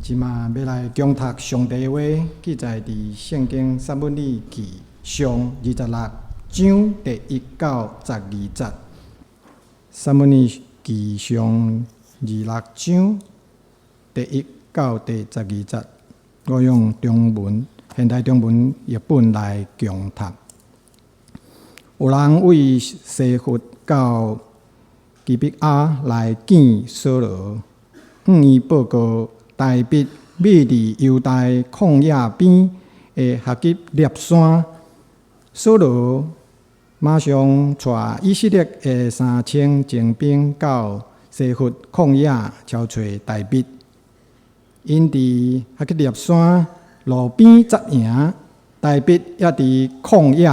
這馬欲來恭讀上帝話，記載佇聖經撒母耳記上二十六章第一到十二節。撒母耳記上二六章第一到第十二節，我用中文現代中文譯本來恭讀。有人對西弗到基比亞來見掃羅，向伊報告大衛覕佇猶大曠野邊的哈基列山。掃羅馬上帶以色列的3000精兵到西弗曠野朝揣大衛。𪜶佇哈基列山路邊紮營，大衛也佇曠野。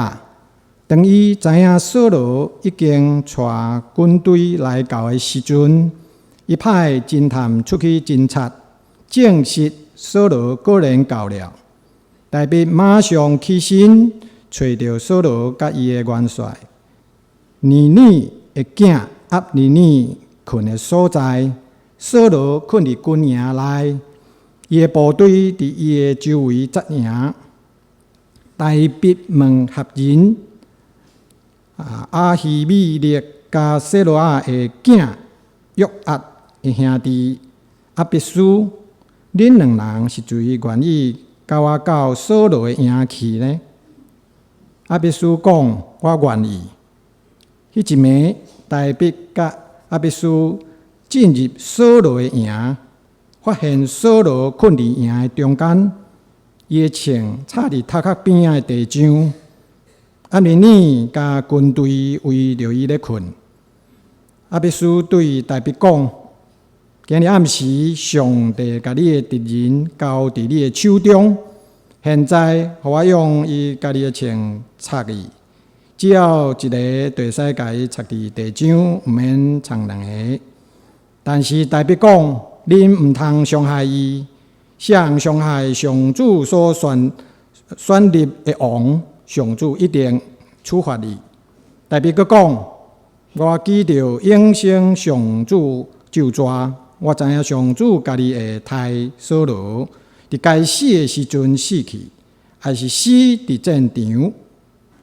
當伊知影掃羅已經帶軍隊來到的時陣，伊派偵探出去偵察，證實掃羅果然到了。大衛馬上起身，揣著掃羅佮伊的元帥尼珥的囝押尼珥睏的所在。掃羅睏佇軍營內，伊的部隊佇伊的周圍紮營。大衛問俠人亞希米勒佮洗魯雅的囝約押的兄弟阿比斯，恁兩人是誰願意佮我到掃羅的營去呢？阿比斯講：我願意。彼一暝，大衛佮阿比斯進入掃羅的營，發現掃羅睏佇營的中間，伊的銃插佇頭殼邊仔的地上。押尼珥佮軍隊圍著伊咧睏。阿比斯對大衛講：今日暗時，上帝共你的敵人交佇你的手中。現在，予我用伊家己的銃插伊，只要一个就會使共伊插佇地上，毋免插兩个。但是大衛講：恁毋通傷害伊，誰人傷害上主所選立的王，上主一定處罰伊。大衛閣講：我記著永生上主咒詛，我知影上主家己會刣掃羅，佇該死的時陣死去，抑是死佇戰場。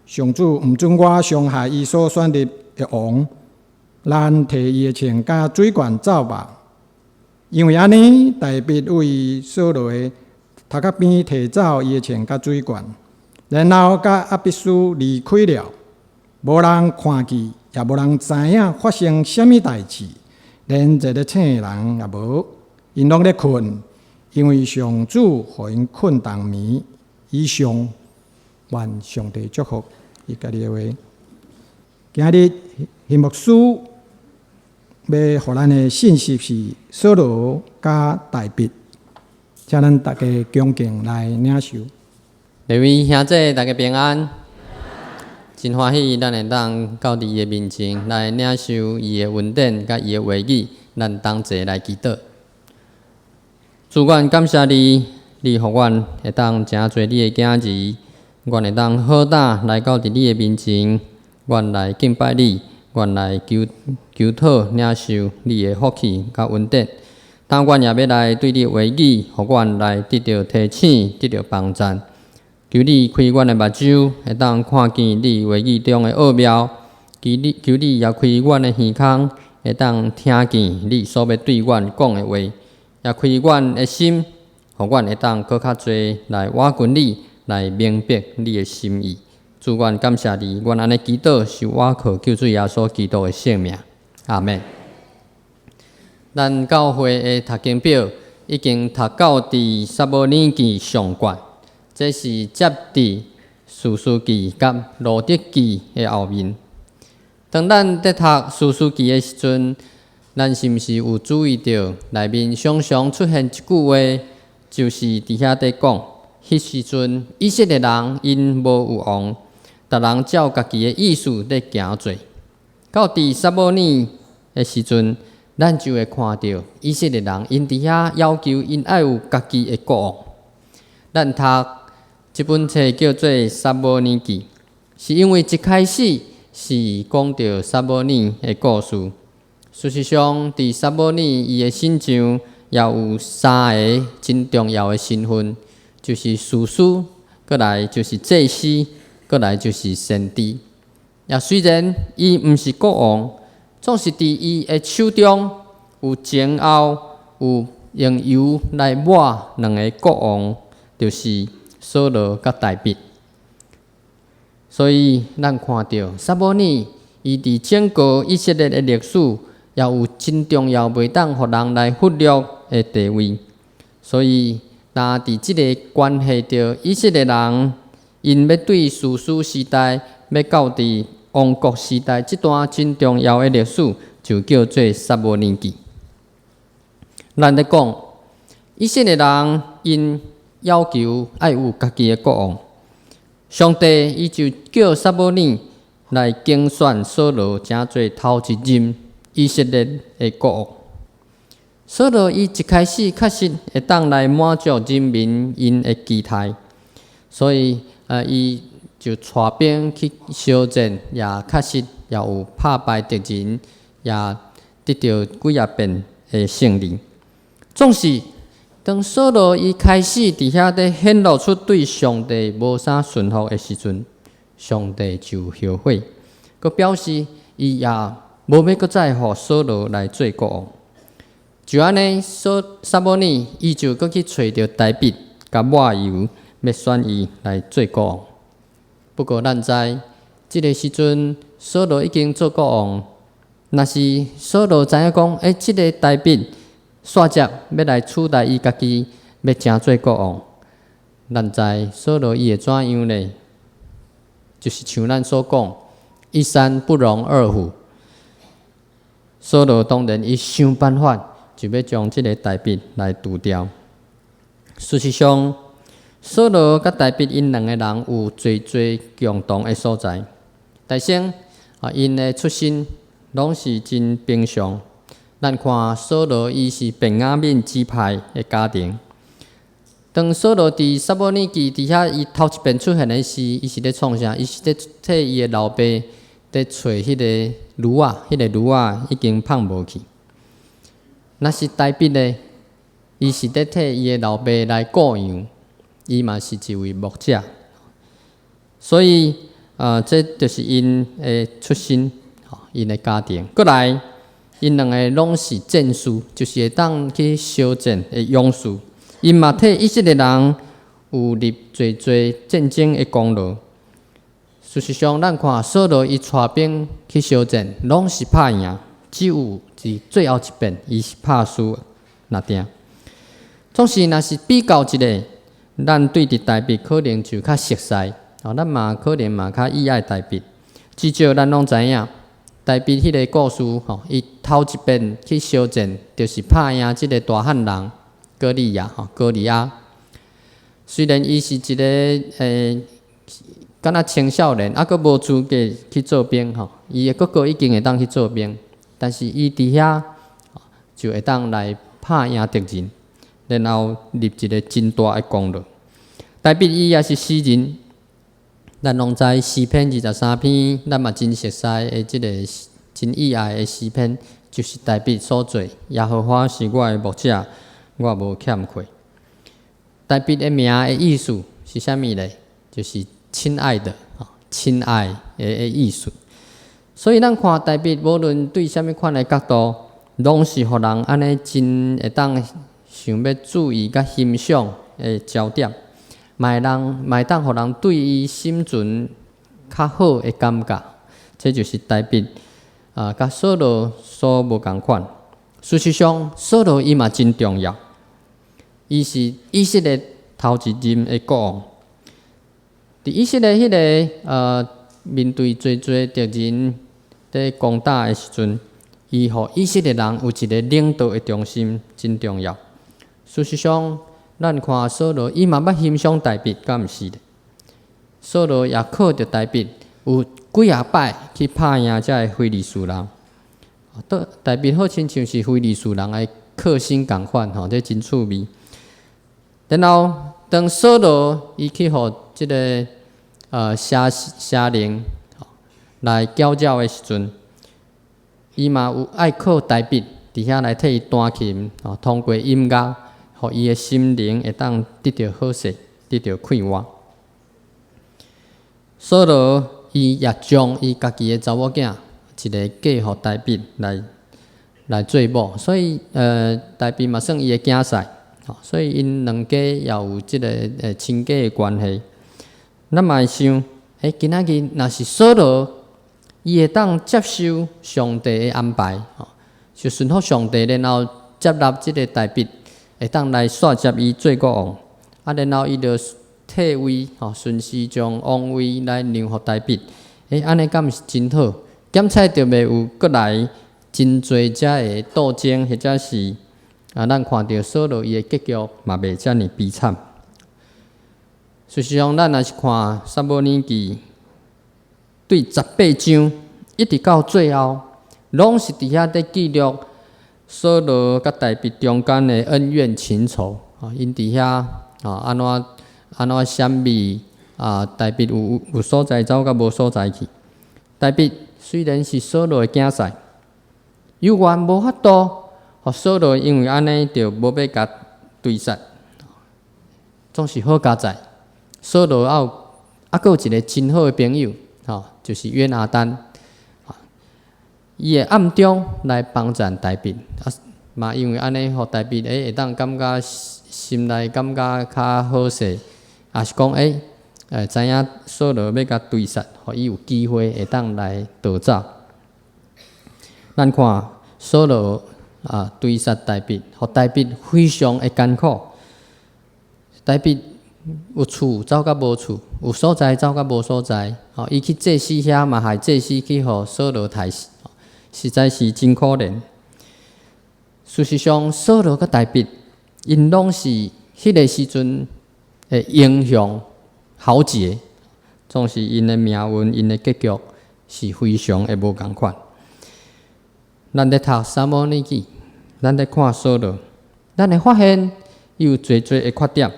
上主毋准我傷害伊所選立的王，咱提伊的銃佮水罐走吧。因為按呢，大衛對掃羅的頭殼邊提走伊的銃佮水罐，然後佮阿比斯離開了，無人看見，也無人知影發生啥物代誌，連一个醒的人也無，𪜶攏咧睏，因為上主予𪜶睏重眠。以上，願上帝祝福伊家己的話。今日希牧師欲予咱的信息是掃羅佮大衛，請咱大家恭敬來領受。各位兄弟，大家平安。真歡喜，咱會當到佇伊的面前來領受伊的恩典佮伊的話語，咱同齊來祈禱。主，阮感謝你，你予阮會當誠濟你的囝兒，阮會當好膽來到佇你的面前，阮來敬拜你，阮來求求討領受你的福氣佮恩典。當阮也欲來對你的話語，予阮來得著提醒，得著幫贊。求你開阮的目睭，會當看見你話語中的奧妙；求你也開阮的耳孔，會當聽見你所欲對阮講的話；也開阮的心，予阮會當閣較濟來倚近你，來明白你的心意。主，阮感謝你，阮按呢祈禱，是倚靠救主耶穌基督的聖名。阿們。咱教會的讀經表已經讀到佇撒母耳記上卷。這是接佇士師記佮路得記的後面。當咱佇讀士師記的時陣，咱是毋是有注意著內面常常出現一句話，就是佇遐佇講，彼時陣以色列人𪜶無有王，逐人照家己的意思咧行做。到佇撒母耳的時陣，咱就會看著以色列人𪜶佇遐要求𪜶愛有家己的國王。咱讀這本冊叫做《撒母耳記》，是因為一開始是講著撒母耳的故事。事實上，佇撒母耳伊的身上也有三个真重要的身份，就是士師，閣來就是祭司，閣來就是先知。也雖然伊毋是國王，總是佇伊的手中有前後有用油來抹兩个國王，就是掃羅佮大衛。所以咱看著撒母耳，伊佇整個以色列的歷史，也有真重要袂當予人來忽略的地位。所以，若佇這个關係著以色列人，𪜶欲對士師時代，欲到佇王國時代這段真重要的歷史，就叫做撒母耳記。咱咧講，以色列人𪜶要求愛有家己的國王，上帝伊就叫撒母耳來揀選掃羅，成做頭一任以色列的國王。掃羅伊一開始確實會當來滿足人民𪜶的期待，所以伊就帶兵去相戰，也確實也有拍敗敵人，也得著幾仔遍的勝利。總是當掃羅伊開始佇遐咧顯露出對上帝無啥順服的時陣，上帝就後悔，閣表示伊也無欲閣再予掃羅來做國王。就按呢，撒母耳伊就閣去揣著大衛，共抹油，欲選伊來做國王。不過咱知，這个時陣掃羅已經做國王。若是掃羅知影講，這个大衛煞接欲來取代伊家己，欲成做國王，咱知掃羅伊會怎樣呢？就是像咱所講，一山不容二虎。掃羅當然伊想辦法，就欲將這个大衛來除掉。事實上，掃羅佮大衛𪜶兩个人有濟濟共同的所在。首先，𪜶的出身攏是真平常。咱看掃羅伊是便雅憫支派的家庭。當掃羅佇撒母耳記佇遐伊頭一遍出現的時，伊是咧創啥？伊是咧替伊的老爸咧揣彼个驢仔，彼个驢仔已經放無去。若是大衛呢，伊是咧替伊的老爸來顧羊，伊嘛是一位牧者。所以，這就是𪜶的出身，𪜶的家庭。閣來，𪜶兩个攏是戰士，就是會當去相戰的勇士。𪜶嘛替以色列人有立濟濟戰爭的功勞。事實上，咱看掃羅伊帶兵去相戰，攏是拍贏，只有佇最後一遍，伊是拍輸爾定。總是若是比較一下，咱對佇大衛可能就較熟似，哦，咱嘛可能嘛較喜愛大衛。至少咱攏知影，大衛彼个故事吼，伊頭一遍去相戰，就是拍贏這个大漢人歌利亞吼，歌利亞。雖然伊是一个敢若青少年，猶閣無資格去做兵吼，伊的哥哥已經會當去做兵，但是伊佇遐就會當來拍贏敵人，然後立一个真大的功勞。大衛伊也是詩人，咱攏知詩篇23篇，咱嘛真熟似的這个真喜愛的詩篇，就是大衛所作。耶和華是我的牧者，我無欠缺。大衛的名的意思是啥物咧？就是親愛的，親愛的意思。所以咱看大衛，無論對啥物款的角度，攏是予人按呢真會當想欲注意佮欣賞的焦點，嘛會人嘛會當予人對伊心存較好的感覺。這就是大衛啊，佮掃羅所無仝款。事實上，掃羅伊嘛真重要，伊是以色列頭一任的國王。佇以色列彼个面對濟濟敵人佇攻打的時陣，伊予以色列人有一个領導的中心，真重要。事實上，咱看掃羅，伊嘛捌欣賞大衛，敢毋是咧？掃羅也靠著大衛有幾仔擺去拍贏這个非利士人。大衛好親像是非利士人的克星仝款吼，這真趣味。然後，當掃羅伊去予這个邪靈來攪擾的時陣，伊嘛有愛靠大衛佇遐來替伊彈琴，吼，通過音樂，予伊的心靈會當得著好勢，得著快活。掃羅伊也將伊家己的查某囝一个嫁予大衛來做某，所以大衛嘛算伊的囝婿，所以𪜶兩家也有這个親家的關係。咱嘛會想，欸，今仔日若是掃羅，伊會當接受上帝的安排，吼，就順服上帝，然後接納這个大衛，會當來紲接伊做國王，啊，然後伊就退位，吼，順時將王位來讓予大衛，欸，按呢敢毋是真好？檢採著袂有閣來真濟遮的鬥爭，或者是啊，咱看著掃羅伊的結局嘛袂遮爾悲慘。事實上，咱若是看撒母耳記對18章一直到最後，攏是佇遐佇記錄掃羅佮大衛中間的恩怨情仇啊，𪜶佇遐啊，按怎按怎閃避啊？大衛有所在走，佮無所在去。大衛雖然是掃羅的囝婿，猶原無法度，予掃羅因為按呢就無欲共追殺，總是好佳哉。掃羅猶有猶閣有一个真好的朋友，吼，就是約拿單，伊會暗中來幫贊大衛，啊，嘛因為按呢，予大衛會當感覺心內感覺較好勢，抑是講知影掃羅欲共追殺，予伊有機會會當來逃走。咱看掃羅啊追殺大衛，予大衛非常的艱苦。大衛有厝走甲無厝，有所在走甲無所在，吼，伊去祭司遐嘛，害祭司去予掃羅刣死，實在是真可憐。事實上，掃羅佮大衛，𪜶攏是彼个時陣的英雄豪傑，總是𪜶的命運、𪜶的結局是非常的無仝款。咱咧讀撒母耳記，咱咧看掃羅，咱會發現伊有濟濟的缺點，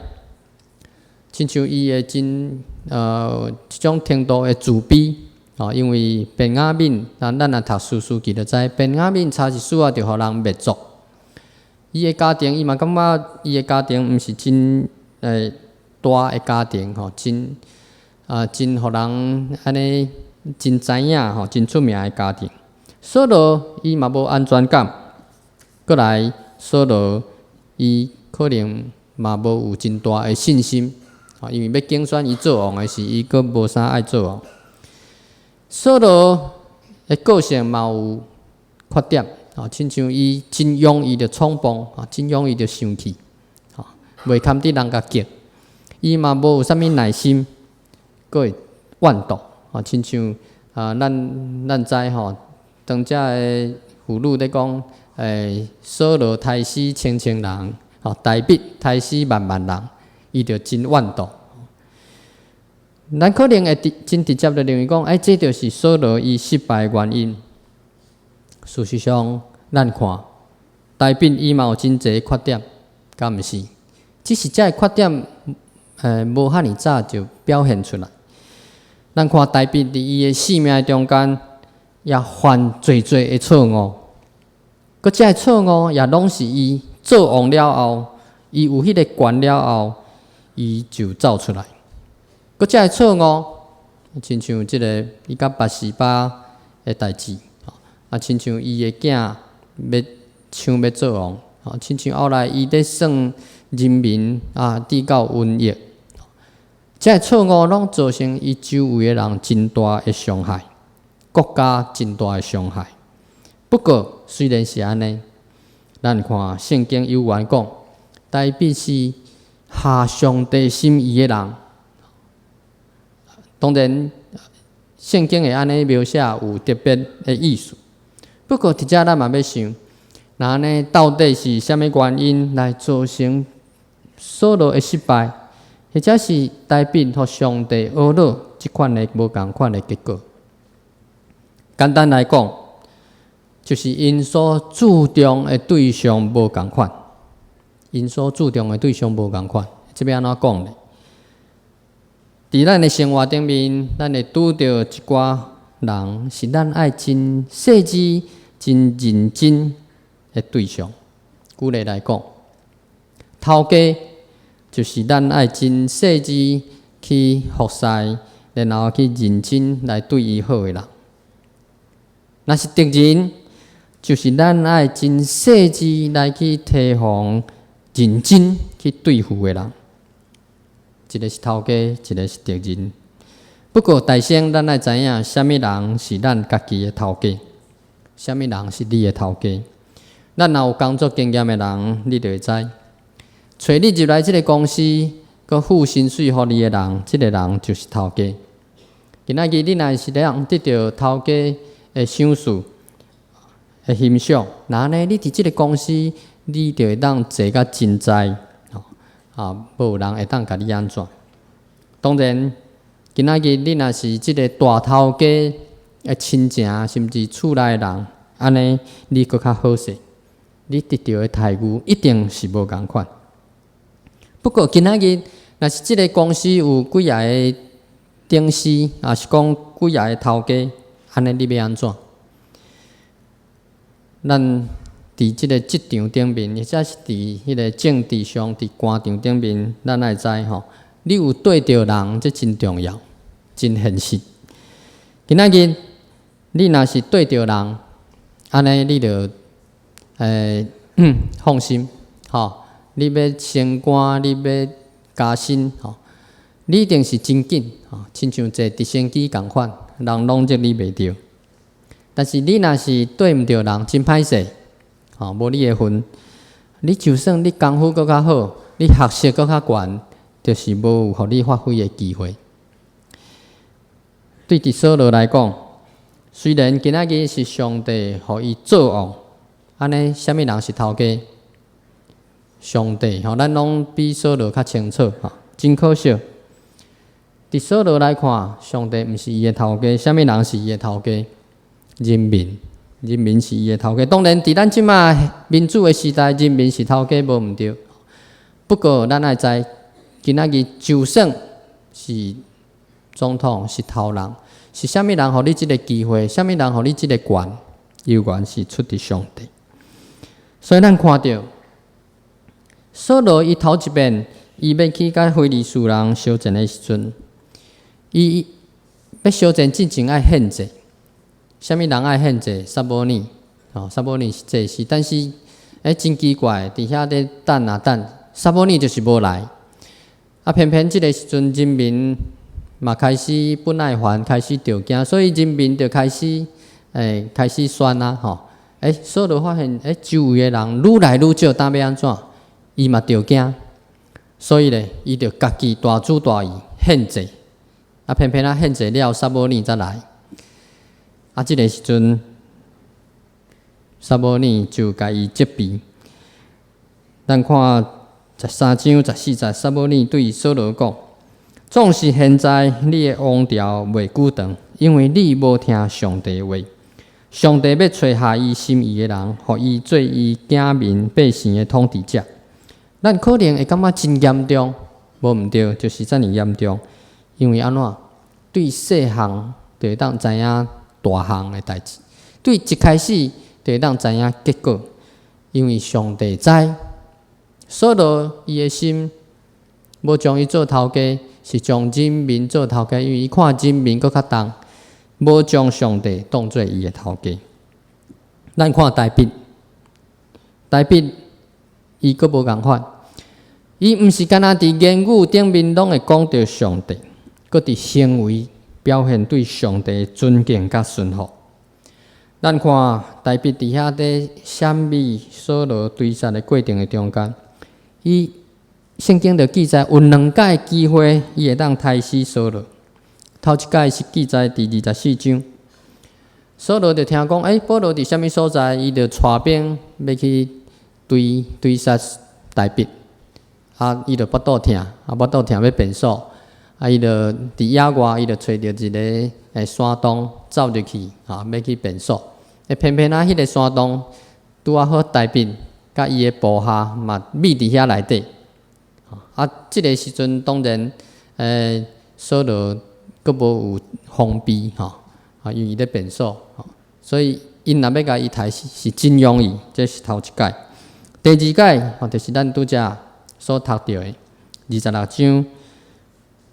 親像伊會真這種程度的自卑，哦，因為便雅憫，咱若讀士師記就知，便雅憫差一絲仔就予人滅族。伊的家庭，伊嘛感覺伊的家庭毋是真大的家庭吼，真啊真予人按呢真知影吼，真出名的家庭。掃羅伊嘛無安全感，閣來掃羅伊可能嘛無有真大的信心，因為欲競選伊做王的時，伊閣無啥愛做王。掃羅的個性嘛有缺點，啊，親像伊真容易就衝動，啊，真容易就生氣，啊，袂堪得人共激，伊嘛無有啥物耐心，閣會怨妒，啊，親像啊，咱知吼，當遮的婦女咧講，掃羅刣死千千人，吼，大衛刣死萬萬人，伊就真怨妒。咱可能會真直接就認為講，欸，這就是掃羅伊失敗的原因。事實上，咱看大衛伊嘛有真濟缺點，敢毋是？只是這个缺點，無遐爾早就表現出來。咱看大衛佇伊的生命中間，也犯濟濟的錯誤，閣這个錯誤也攏是伊做王了後，伊有彼个權了後，伊就走出來。閣這个錯誤，親像這个伊佮拔示巴的代誌，啊，親像伊的囝欲搶欲做王，啊，親像後來伊咧算人民啊，致到瘟疫，這个錯誤攏造成伊周圍的人真大的傷害，國家真大的傷害。不過雖然是按呢，咱看聖經猶原講，大衛是合上帝心意的人。當然，聖經會按呢描寫有特別的意思。不過，佇遮咱嘛欲想，若按呢到底是啥物原因來造成掃羅的失敗，或者是大衛予上帝懊惱這款的無仝款的結果？簡單來講，就是𪜶所注重的對象無仝款，𪜶所注重的對象無仝款，這欲按怎講呢？佇咱的生活頂面，咱會拄著一寡人，是咱愛真細緻、真認真的對象。舉例來講，頭家就是咱愛真細緻去服侍，然後去認真來對伊好的人。若是敵人，就是咱愛真細緻來去提防、認真去對付的人。一个是頭家，一个是敵人。不過，大先咱愛知影，啥物人是咱家己的頭家，啥物人是你的頭家。咱若有工作經驗的人，你就會知，揣你入來這个公司，閣付薪水予你的人，這个人就是頭家。今仔日你若是會當得著頭家的賞賜、的欣賞，那按呢，你佇這个公司，你就會當坐甲真在，啊，無人會當共你按怎。當然，今仔日你若是這个大頭家的親情，甚至厝內的人，按呢，你閣較好勢，你得著的待遇一定是無仝款。不過今仔日，若是這个公司有幾仔个頂司，抑是講幾仔个頭家，按呢你欲按怎？咱佇這个職場頂面，或者是佇彼个政治上、佇官場頂面，咱愛知吼，你有對著人，這真重要，真現實。今仔日你若是對著人，按呢你就放心，吼，你欲升官，你欲加薪，吼，你一定是真緊，吼，親像坐直升機仝款，人攏捉你袂著。但是你若是對毋著人，真歹勢，吼，無你的份。你就算你功夫閣較好，你學識閣較懸，就是無有予你發揮的機會。對佇掃羅來講，雖然今仔日是上帝予伊做王，按呢，啥物人是頭家？上帝吼，咱攏比掃羅較清楚吼。真可惜，佇掃羅來看，上帝毋是伊的頭家，啥物人是伊的頭家？人民，人民是伊的頭家。當然，佇咱這馬民主的時代，人民是頭家無毋對。不過，咱愛知，今仔日就算是總統是頭人，是啥物人予你這个機會？啥物人予你這个權？猶原是出佇上帝。所以，咱看著掃羅伊頭一遍，伊欲去佮非利士人相戰的時陣，伊欲相戰進前愛獻祭。啥物人愛獻祭？撒母耳，哦，撒母耳是祭司，但是真奇怪，佇遐咧等啊等，撒母耳就是無來。啊，偏偏這个時陣人民嘛開始不耐煩，開始著驚，所以人民就開始選啊，吼。掃羅發現，周圍的人愈來愈少，當欲按怎？伊嘛著驚，所以咧，伊就家己大主大意獻祭。啊，偏偏啊獻祭了，撒母耳才來。啊，這个時陣，撒母耳就共伊責備。咱看13章14節，撒母耳對掃羅講：總是現在，你的王朝袂久長，因為你無聽上帝話。上帝欲揣合伊心意的人，予伊做伊子民百姓的統治者。咱可能會感覺真嚴重，無毋對，就是遮爾嚴重。因為按怎？對細項就會當知影大項的代誌，對一開始就會當知影結果，因為上帝知，掃羅伊的心無將伊做頭家，是將人民做頭家，因為伊看人民閣較重，無將上帝當做伊的頭家。咱看大衛，大衛伊閣無仝款，伊毋是干焦佇言語頂面攏會講著上帝，閣佇行為表現對上帝尊敬佮順服。咱看大衛佇遐咧閃避掃羅追殺的過程的中間，伊聖經就記載有兩擺機會，伊會當刣死掃羅。頭一擺是記載佇24章，掃羅就聽講，保羅佇啥物所在，伊就帶兵欲去追殺大衛。啊，伊就腹肚疼，啊，腹肚疼欲便所，啊，伊就佇野外，伊就揣著一个山洞，走入去，啊，欲去便所。偏偏啊，彼个山洞拄仔好大衛佮伊的部下嘛覕佇遐內底。啊，這个時陣當然，掃羅閣無有防備，吼，啊，因為伊咧便所，所以 𪜶若欲共伊刣死是真容易，這是頭一擺。第二擺吼，就是咱拄才所讀著的二十六章。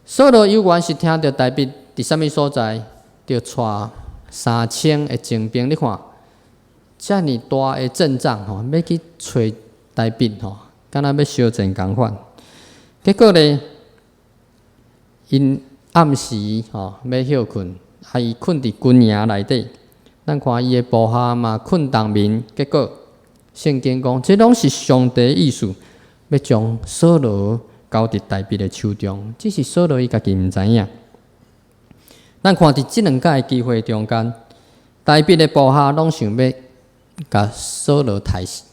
掃羅猶原是聽著大衛佇啥物所在，就帶3000的精兵。你看，遮爾大的陣仗吼，欲去揣大衛吼，敢若欲相戰仝款。結果咧，𪜶暗時吼欲歇睏，啊伊睏佇軍營內底。咱看伊的部下嘛睏同眠，結果聖經講，這攏是上帝意思，欲將掃羅交佇大衛的手中。只是掃羅伊家己毋知影。咱看佇這兩擺的機會中間，大衛的部下攏想欲共掃羅刣死。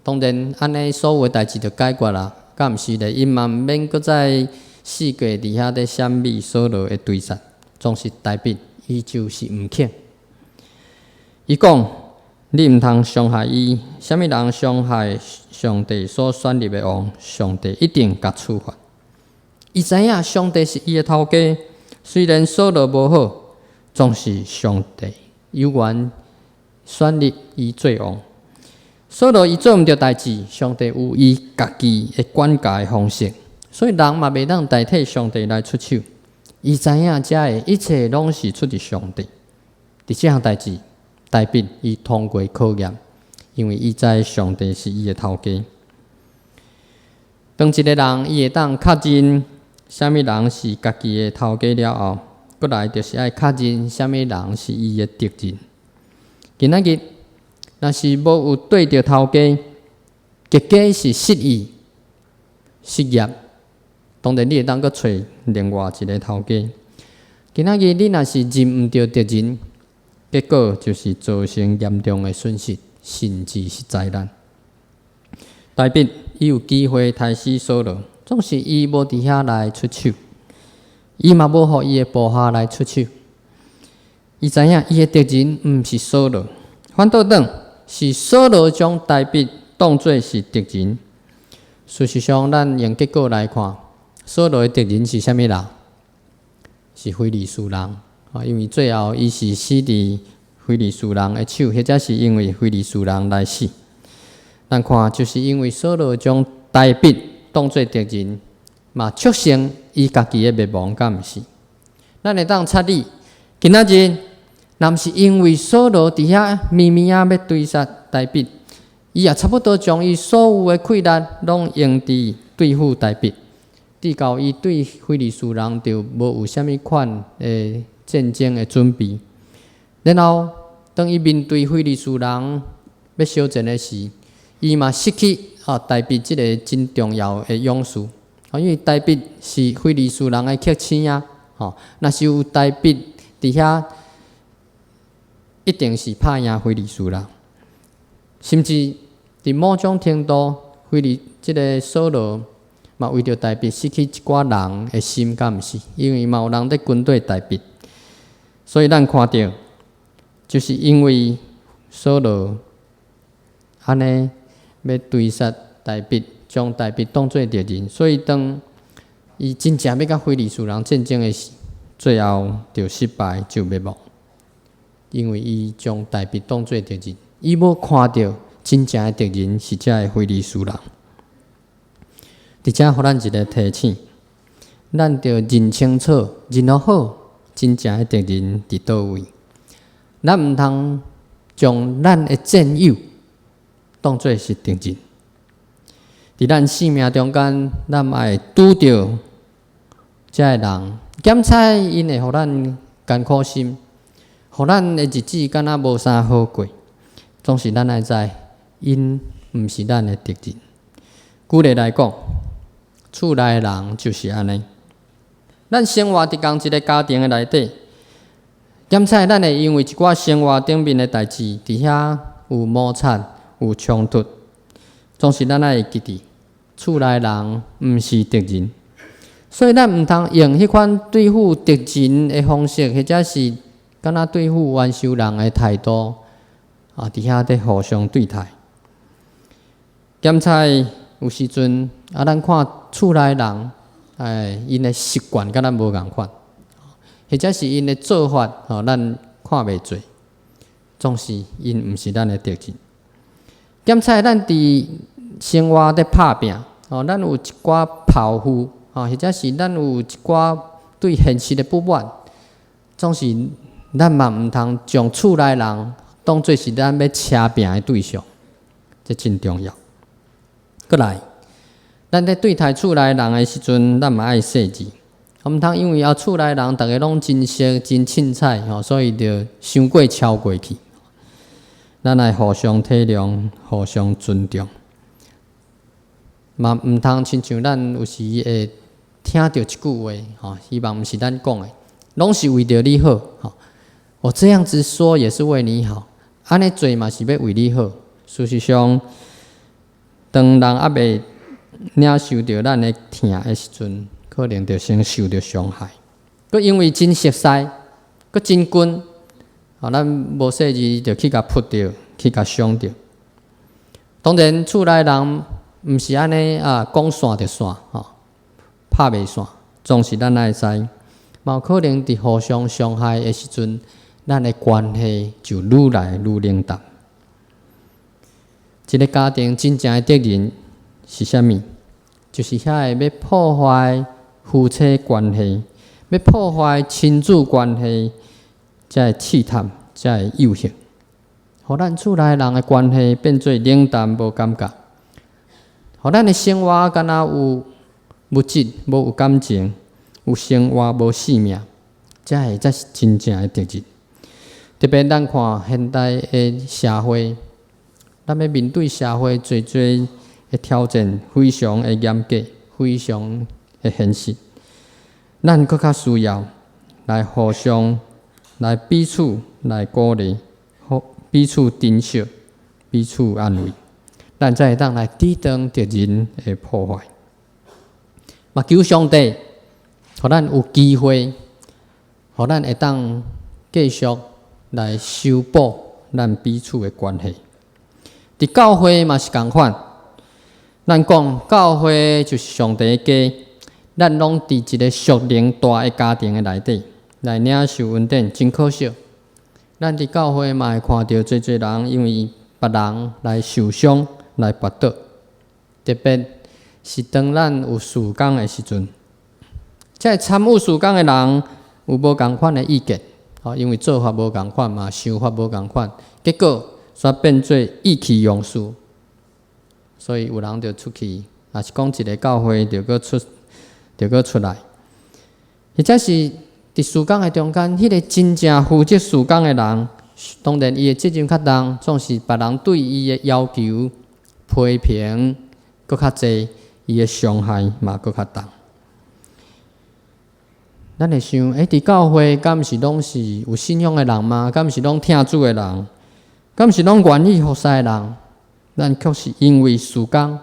當然，按呢所有的代誌就解決啦。敢毋是咧？𪜶嘛毋免閣再四界佇遐咧閃避掃羅的追殺，總是大衛伊就是毋肯。伊講：你毋通傷害伊，啥物人傷害上帝所選立的王，上帝一定共處罰。伊知影上帝是伊的頭家，雖然掃羅無好，總是上帝猶原選立伊做王。掃羅伊做毋著代誌，上帝有伊家己的管教的方式，所以人嘛袂當代替上帝來出手。伊知影這的一切攏是出自上帝。佇這項代誌，大衛伊通過考驗，因為伊知上帝是伊的頭家。當一个人伊會當確認啥物人是家己的頭家了後，閣來就是愛確認啥物人是伊的敵人。今仔日若是無有對著頭家，結果是失意、失業。當然，你會當閣揣另外一个頭家。今仔日你若是認毋著敵人，結果就是造成嚴重的損失，甚至是災難。大衛伊有機會刣死掃羅，總是伊無佇遐來出手，伊嘛無予伊的部下來出手。伊知影伊的敵人毋是掃羅，反倒轉是掃羅將大衛當做是敵人。事實上，咱用結果來看，掃羅的敵人是啥物人？是非利士人。啊，因為最後伊是死佇非利士人的手，或者是因為非利士人來死。咱看，就是因為掃羅將大衛當做敵人，嘛促成伊家己的滅亡，敢毋是？咱會當插你，今仔日，若毋是因為掃羅佇遐微微仔欲追殺大衛，伊也差不多將伊所有的氣力攏用佇對付大衛，直到伊對非利士人就無有啥物款的戰爭的準備。然後，當伊面對非利士人欲相戰的時，伊嘛失去啊大衛這个真重要的勇士，啊，因為大衛是非利士人的克星啊，吼，若是有大衛佇遐，一定是拍贏非利士人，甚至佇某種程度，非利這个掃羅嘛為著大衛失去一寡人的心，敢毋是？因為嘛有人佇軍隊大衛，所以咱看著，就是因為掃羅按呢欲追殺大衛，將大衛當做敵人，所以當伊真正欲佮非利士人戰爭的時，最後就失敗，就滅亡。因為伊將大衛當做敵人，伊無看著真正的敵人是這个非利士人。佇遮予咱一个提醒，咱著認清楚、認好真正的敵人佇佗位。咱毋通將咱的戰友當做是敵人。佇咱生命中間，咱愛拄著這个人，檢查𪜶會予咱艱苦心，予咱的日子敢若無啥好過。總是咱愛知，𪜶毋是咱的敵人。舉例來講，厝內的人就是按呢。咱生活佇仝一个家庭的內底，檢查咱會因為一寡生活頂面的代誌，佇遐有摩擦、有衝突，總是咱愛會記得，厝內人毋是敵人，所以咱毋通用彼款對付敵人的方式，或者是敢若對付冤仇人的態度，啊，佇遐佇互相對待。檢查有時陣啊，咱看厝內人，哎，𪜶的習慣佮咱無仝款，或者是𪜶的做法，吼，咱看袂做。總是𪜶毋是咱的敵人。檢採咱佇生活咧拍拚，吼，咱有一寡抱負，吼，或者是咱有一寡對現實的不滿，總是咱嘛毋通將厝內人當做是咱欲車拚的對象，這真重要。閣來，咱咧對待厝內人的時陣，咱嘛愛細緻，毋通因為啊厝內人逐家攏真熟、真凊彩，吼，所以就傷過超過去。咱愛互相體諒、互相尊重，嘛毋通親像咱有時會聽著一句話，吼，希望毋是咱講的，攏是為著你好，吼。我這樣子說也是為你好，按呢做嘛是欲為你好。事實上，當人猶未領受著咱的疼的時陣，可能就先受著傷害。閣因為真熟似，閣真近，吼，咱無細膩就去共撲著，去共傷著。當然，厝內人毋是按呢啊，講散就散，吼，拍袂散，總是咱愛知，嘛有可能佇互相傷害的時陣，咱的關係就愈來愈冷淡。一个家庭真正的敵人是啥物？就是遐个欲破壞夫妻關係，欲破壞親子關係，才會試探，才會誘惑，予咱厝內人的關係變做冷淡無感覺，予咱的生活敢若有物質，無有感情，有生活無性命，這个才是真正的敵人。特別咱看現代的社會，咱欲面對社會濟濟的挑戰，非常的嚴格，非常的現實。咱閣較需要來互相來彼此來鼓勵，彼此珍惜，彼此安慰，咱才會當來抵擋敵人的破壞。嘛求上帝，予咱有機會，予咱會當繼續來修補咱彼此的關係。佇教會嘛是仝款，咱講教會就是上帝的家，咱攏佇一个屬靈大的家庭的內底來領受恩典，真可惜。咱佇教會嘛會看著濟濟人因為別人來受傷、來跋倒，特別是當咱有事工的時陣，這个參與事工的人有無仝款的意見，吼，因為做法無仝款嘛，想法無仝款，結果煞變做意氣用事，所以有人就出去，抑是講一个教會就閣出，就閣出來，或者是佇事工的中間，彼个真正負責事工的人，當然伊的責任較重，總是別人對伊的要求、批評閣較濟，伊的傷害嘛閣較重。咱會想，欸，佇教會敢毋是攏是有信仰的人嗎？敢毋是攏疼主的人？敢毋是攏願意服侍的人？咱卻是因為事工，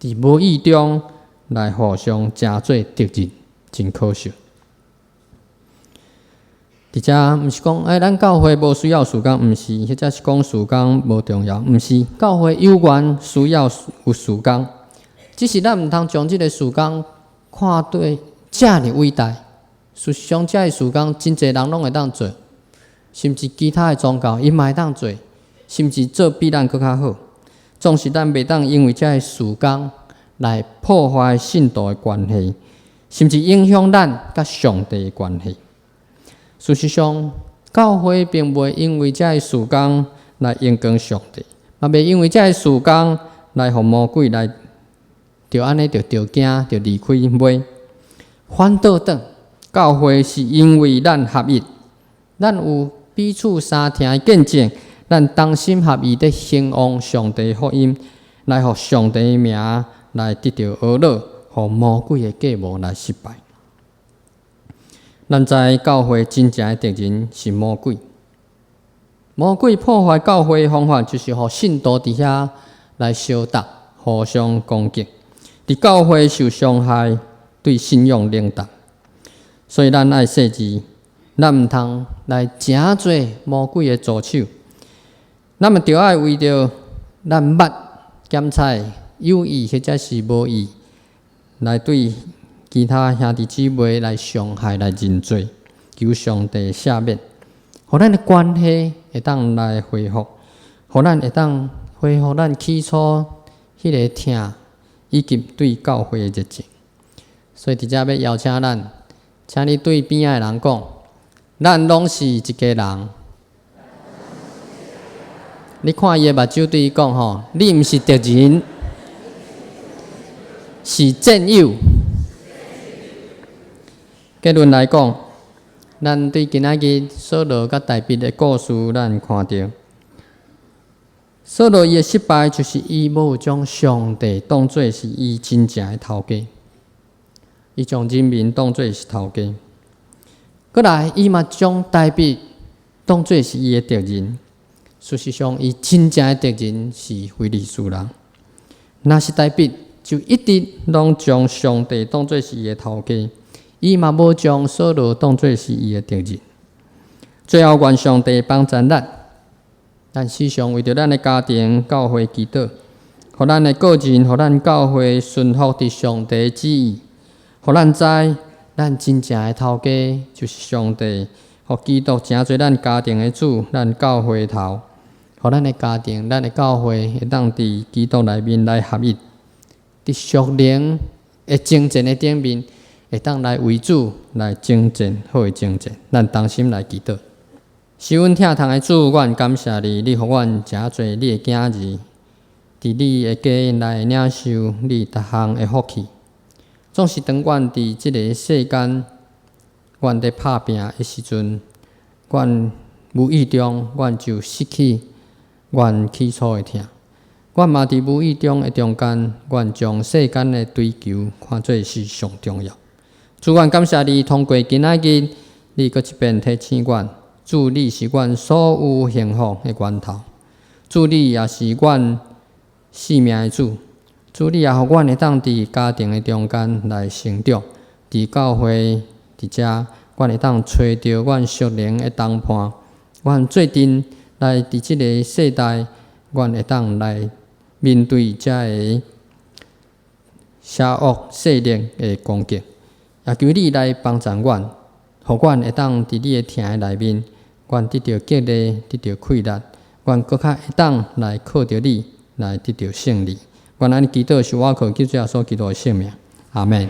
佇無意中來互相成做敵人，真可惜。佇遮毋是講，欸，咱教會無需要事工，毋是，或者是講事工無重要，毋是。教會有緣需要有事工，只是咱毋通將這个事工看對遮爾偉大。事實上，這个事工真濟人攏會當做，甚至其他的宗教伊嘛會當做，甚至做比咱閣較好。總是咱袂當因為這个事工來破壞信徒的關係，甚至影響咱佮上帝的關係。事實上，教會並袂因為這个事工來榮光上帝，嘛袂因為這个事工來予魔鬼來，就按呢就著驚，就離開，袂。反倒轉，教會是因為咱合一，咱有彼此相疼的見證，咱同心合意佇興旺上帝福音，來予上帝的名來得著呵咾，予魔鬼的計謀來失敗。咱知教會真正的敵人是魔鬼，魔鬼破壞教會的方法就是予信徒佇遐來相鬥，互相攻擊，佇教會受傷害，對信仰冷淡。所以咱愛細緻，咱毋通來成做魔鬼的助手。咱嘛著愛為著咱捌檢採有意或者是無意來對其他兄弟姊妹來傷害來認罪，求上帝赦免，予咱的關係會當來恢復，予咱會當恢復咱起初彼个疼，以及對教會的熱情。所以佇遮欲邀請咱，請你對邊仔的人講，咱攏是一家人。你看伊的目睭對伊講吼，你毋是敵人，是戰友。結論來講，咱對今仔日掃羅佮大衛的故事，咱看著掃羅伊的失敗，就是伊無將上帝當做是伊真正的頭家，伊將人民當做是頭家。閣來，伊嘛將大衛當做是伊的敵人。事實上，伊真正的敵人是非利士人。若是大衛就一直攏將上帝當做是伊的頭家，伊嘛無將掃羅當做是伊的敵人。最後，願上帝幫助咱，咱時常為著咱的家庭、教會祈禱，予咱的個人、予咱教會順服佇上帝的旨意，予咱知咱真正的頭家就是上帝，予基督成做咱家庭的主，咱教會的頭，予咱的家庭、咱的教會會當佇基督內面來合一，佇屬靈的征戰的頂面，會當來為主來征戰，好的征戰。咱同心來祈禱。是阮疼痛的主，阮感謝你，你予阮誠濟你的囝兒，佇你的家來領受你逐項的福氣。總是當阮佇這个世間，阮佇拍拚的時陣，阮無意中，阮就失去阮起初的疼。阮嘛佇無意中的中間，阮將世間的追求看做是上重要。主，阮感謝你，通過今仔日，你閣一遍提醒阮，主，你是阮所有幸福的源頭。主，你也是阮生命的主。主，你也予阮會當佇家庭的中間來成長，佇教會佇遮，阮會當揣著阮屬靈的同伴，阮做陣來佇這个世代，阮會當來面對遮个邪惡勢力的攻擊，也求你來幫助阮，予阮會當佇你的疼的內面，阮得著激勵，得著氣力，阮閣較會當來靠著你來得著勝利。阮按呢祈禱是倚靠救主耶穌基督的聖名，阿門。